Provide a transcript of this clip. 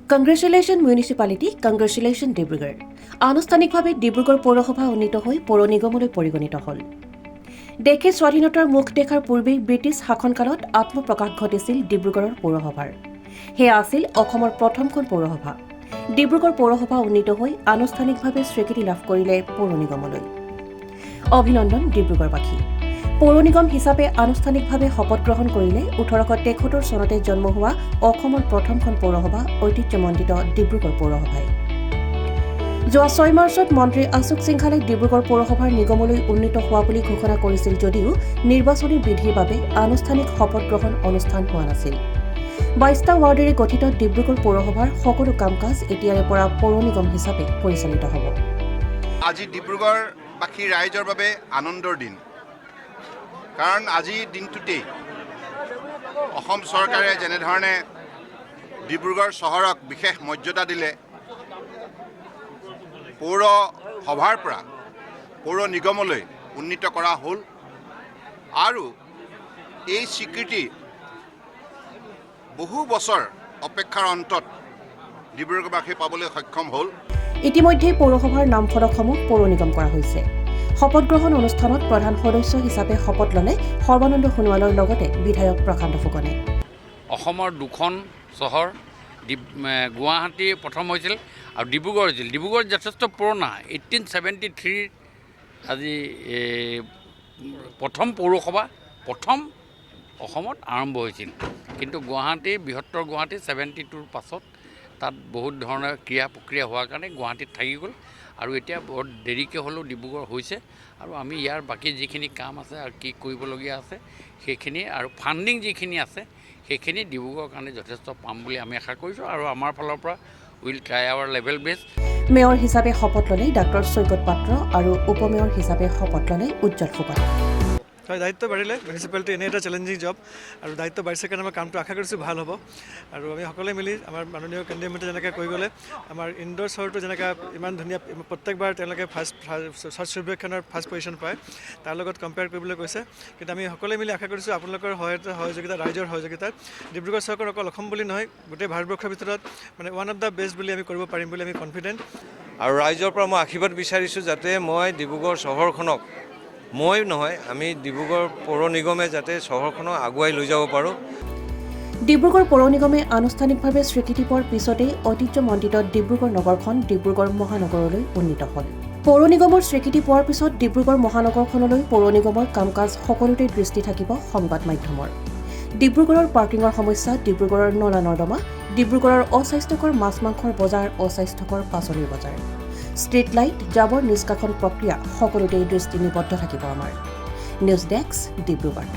Congratulation municipality, congratulation Dibrugarh. আনুষ্ঠানিকভাৱে ডিব্ৰুগড় পৌৰসভা উন্নীত হৈ পৌৰ নিগমলৈ পৰিগণিত হ'ল। দেশে স্বাধীনতাৰ মুখ দেখাৰ পূৰ্বেই ব্ৰিটিছ শাসনকালত আত্মপ্ৰকাশ ঘটিছিল ডিব্ৰুগড়ৰ পৌৰসভাৰ। সেয়া আছিল অসমৰ প্ৰথমখন পৌৰসভা। ডিব্ৰুগড় পৌৰসভা উন্নীত হৈ আনুষ্ঠানিকভাৱে স্বীকৃতি লাভ কৰিলে পৌৰ নিগমলৈ। অভিনন্দন ডিব্ৰুগড়বাসী। পৌৰ নিগম হিচাপে আনুষ্ঠানিকভাৱে শপত গ্ৰহণ কৰিলে 1873 চনতে জন্ম হোৱা অসমৰ প্ৰথমখন পৌৰসভা ঐতিহ্যমণ্ডিত ডিব্ৰুগড় পৌৰসভাই। যোৱা 6 মাৰ্চত মন্ত্ৰী অশোক সিংঘালে ডিব্ৰুগড় পৌৰসভাৰ নিগমলৈ উন্নীত হোৱা বুলি ঘোষণা কৰিছিল যদিও নিৰ্বাচনী বিধিৰ বাবে আনুষ্ঠানিক শপত গ্ৰহণ অনুষ্ঠান হোৱা নাছিল। 22টা ৱাৰ্ডেৰে গঠিত ডিব্ৰুগড় পৌৰসভাৰ সকলো কাম কাজ এতিয়াৰে পৰা পৌৰ নিগম হিচাপে পৰিচালিত হ'ব। আজি ডিব্ৰুগড়বাসী ৰাইজৰ বাবে আনন্দৰ দিন, কাৰণ আজিৰ দিনটোতেই অসম চৰকাৰে যেনেধৰণে ডিব্ৰুগড় চহৰক বিশেষ মৰ্যাদা দিলে, পৌৰসভাৰ পৰা পৌৰ নিগমলৈ উন্নীত কৰা হ'ল আৰু এই স্বীকৃতি বহু বছৰ অপেক্ষাৰ অন্তত ডিব্ৰুগড়বাসী পাবলৈ সক্ষম হ'ল। ইতিমধ্যে পৌৰসভাৰ নামফলকসমূহ পৌৰ নিগম কৰা হৈছে। শপত গ্ৰহণ অনুষ্ঠানত প্ৰধান সদস্য হিচাপে শপত ল'লে সৰ্বানন্দ সোণোৱালৰ লগতে বিধায়ক প্ৰশান্ত ফুকনে। অসমৰ দুখন চহৰ গুৱাহাটী প্ৰথম হৈছিল আৰু ডিব্ৰুগড় হৈছিল। ডিব্ৰুগড় যথেষ্ট পুৰণা, 1873ৰ আজি প্ৰথম পৌৰসভা প্ৰথম অসমত আৰম্ভ হৈছিল। কিন্তু গুৱাহাটী, বৃহত্তৰ গুৱাহাটী 72ৰ পাছত তাত বহুত ধৰণৰ ক্ৰিয়া প্ৰক্ৰিয়া হোৱাৰ কাৰণে গুৱাহাটীত থাকি গ'ল আৰু এতিয়া বহুত দেৰিকৈ হ'লেও ডিব্ৰুগড় হৈছে। আৰু আমি ইয়াৰ বাকী যিখিনি কাম আছে আৰু কি কৰিবলগীয়া আছে সেইখিনি আৰু ফাণ্ডিং যিখিনি আছে, সেইখিনি ডিব্ৰুগড়ৰ কাৰণে যথেষ্ট পাম বুলি আমি আশা কৰিছোঁ আৰু আমাৰ ফালৰ পৰা will try our level best. Mayor হিচাপে শপত ল'লে ডাক্তৰ চৈকত পাত্ৰ আৰু উপ মেয়ৰ হিচাপে শপত ল'লে উজ্জ্বল ফুকনে। হয়, দায়িত্ব বাঢ়িলে। মিউনিচিপালিটি এনেই এটা চেলেঞ্জিং জব আৰু দায়িত্ব বাঢ়িছে কাৰণে আমাৰ কামটো আশা কৰিছোঁ ভাল হ'ব। আৰু আমি সকলোৱে মিলি আমাৰ মাননীয় কেন্দ্ৰীয় মন্ত্ৰী যেনেকৈ কৈ গ'লে, আমাৰ ইন্দোৰ চহৰটো যেনেকৈ ইমান ধুনীয়া, প্ৰত্যেকবাৰ তেওঁলোকে ফাৰ্ষ্ট স্বচ্ছ সৰ্বেক্ষণৰ ফাৰ্ষ্ট পজিশ্যন পায়, তাৰ লগত কম্পেয়াৰ কৰিবলৈ কৈছে। কিন্তু আমি সকলোৱে মিলি আশা কৰিছোঁ, আপোনালোকৰ সহায়তা, সহযোগিতা, ৰাইজৰ সহযোগিতাত ডিব্ৰুগড় চহৰখন অকল অসম বুলি নহয়, গোটেই ভাৰতবৰ্ষৰ ভিতৰত মানে ওৱান অফ the best বুলি আমি কৰিব পাৰিম বুলি আমি কনফিডেণ্ট। আৰু ৰাইজৰ পৰা মই আশীৰ্বাদ বিচাৰিছোঁ যাতে মই ডিব্ৰুগড় চহৰখনক, মই নহয়, আমি ডিব্ৰুগড় পৌৰ নিগমে যাতে চহৰখনক আগুৱাই লৈ যাব পাৰোঁ। ডিব্ৰুগড় পৌৰ নিগমে আনুষ্ঠানিকভাৱে স্বীকৃতি পোৱাৰ পিছতেই ঐতিহ্যমণ্ডিত ডিব্ৰুগড় নগৰখন ডিব্ৰুগড় মহানগৰলৈ উন্নীত হ'ল। পৌৰ নিগমৰ স্বীকৃতি পোৱাৰ পিছত ডিব্ৰুগড় মহানগৰখনলৈ পৌৰ নিগমৰ কাম কাজ সকলোতে দৃষ্টি থাকিব সংবাদ মাধ্যমৰ। ডিব্ৰুগড়ৰ পাৰ্কিঙৰ সমস্যা, ডিব্ৰুগড়ৰ নলা নৰ্দমা, ডিব্ৰুগড়ৰ অস্বাস্থ্যকৰ মাছ মাংসৰ বজাৰ, অস্বাস্থ্যকৰ পাচলিৰ বজাৰ, ষ্ট্ৰীট লাইট, জাবৰ নিষ্কাশন প্ৰক্ৰিয়া, সকলোতেই দৃষ্টি নিবদ্ধ থাকিব আমাৰ। News desk, Dibrugarh.